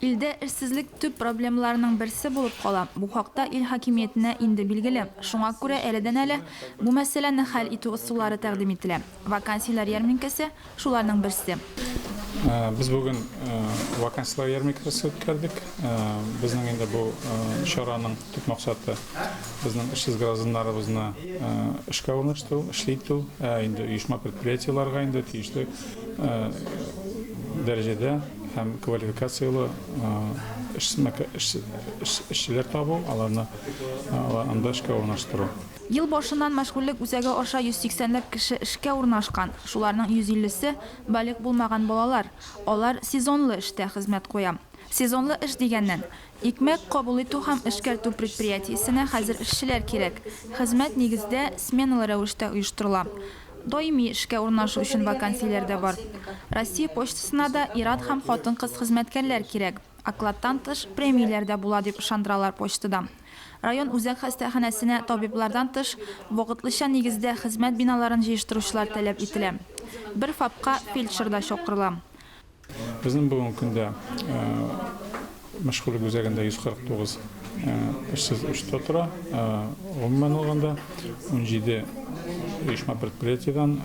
Илдә эшсезлек төп проблемаларның берсе булып кала. Бу хакта ил хакимиятенә инде билгеле. Шуңа күрә әледән-әле бу мәсьәләне хәл итү ысуллары тәкъдим ителә. Вакансияләр ярминкәсе, шуларның берсе. Без бүген вакансияләр ярминкәсе үткәрдек. Безнең инде бу чараның төп максаты, безнең эшсез гражданнарыбызны эшкә урнаштыру, эшле итү, ә инде оешма-предприятиеләргә инде тиешле дәрәҗәдә һәм квалификацияле эшчеләр табу, аларны анда эшкә урнаштыру. Ел башыннан мәшгульлек үзәге аша 180 ләп кеше эшкә урнашкан. Шуларның 150 се, балигъ булмаган балалар. Алар сезонлы эштә хезмәт куя. Сезонлы эш дигәннән, икмәк кабул итү һәм эшкәртү предприятиесенә хәзер эшчеләр кирәк. Хезмәт, нигездә, сменалы рәвештә оештырыла. Даими эшкә урнашу өчен вакансияләр дә бар. Россия почтасына да ир-ат һәм хатын-кыз хезмәткәрләр кирәк. Окладтан тыш, премияләр дә була, дип ышандыралар почтада. Район үзәк хастаханәсенә табиблардан тыш, вакытлыча нигездә хезмәт биналарын җыештыручылар таләп ителә. Бер ФАПка фельдшер да чакырыла. Безнең бүгенге көндә мәшгульлек үзәгендә 149 эшсез учетта тора. Гомумән алганда, 17 оешма-предприятиедән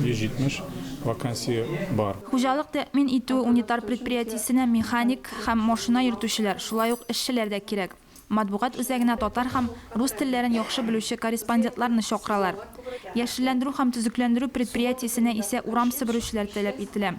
170 вакансия бар. Хуҗалык тәэмин итү унитар предприятиесенә механик һәм машина йөртүчеләр, шулай ук эшчеләр дә кирәк. Матбугат үзәгенә татар һәм рус телләрен яхшы белүче корреспондентларны чакыралар. Яшелләндерү һәм төзекләндерү предприятиесенә исә урам себерүчеләр таләп ителә.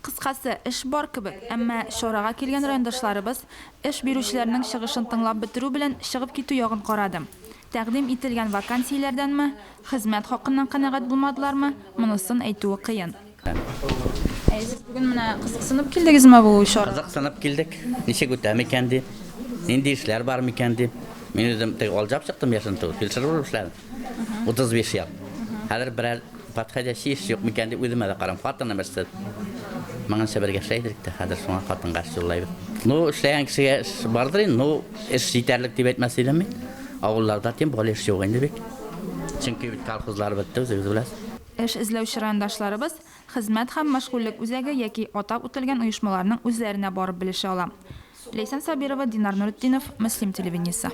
Кыскасы, эш бар кебек, әмма чарага килгән райондашларыбыз эш бирүчеләрнең чыгышын тыңлап бетерү белән чыгып китү ягын карады. Тәкъдим ителгән вакансияләрдәнме, хезмәт хакыннан канәгать булмадылармы, монысын әйтүе кыен. Әй, сез бүген менә кызыксынып килдегезме бу чарага? Кызыксынып килдек. Ничек үтә микән дип, нинди эшләр бар микән дип. Мин үзем теге алҗап чыктым яшен түгел, фельдшер булып эшләдем. 35 ел. Хәзер берәр подходящий эш юк микән дип үземә дә карам. Хатыным эшсез. Моңынча бергә эшләй идек тә, хәзер шуңа хатынга эш юллайбыз. Ну, эшләгән кешегә эш бардыр инде, ну, эш җитәрлек дип әйтмәс идем мин. Авылларда тем более эш юк инде бик. Чөнки бит колхозлар бетте, үзегез беләсез. Эш эзләүче райондашларыбыз Хезмәт һәм мәшгульлек үзәге яки атап үтелгән оешмаларның үзләренә барып белешә ала. Ләйсән Сабирова, Динар Нуретдинов, Мөслим телевидениесе.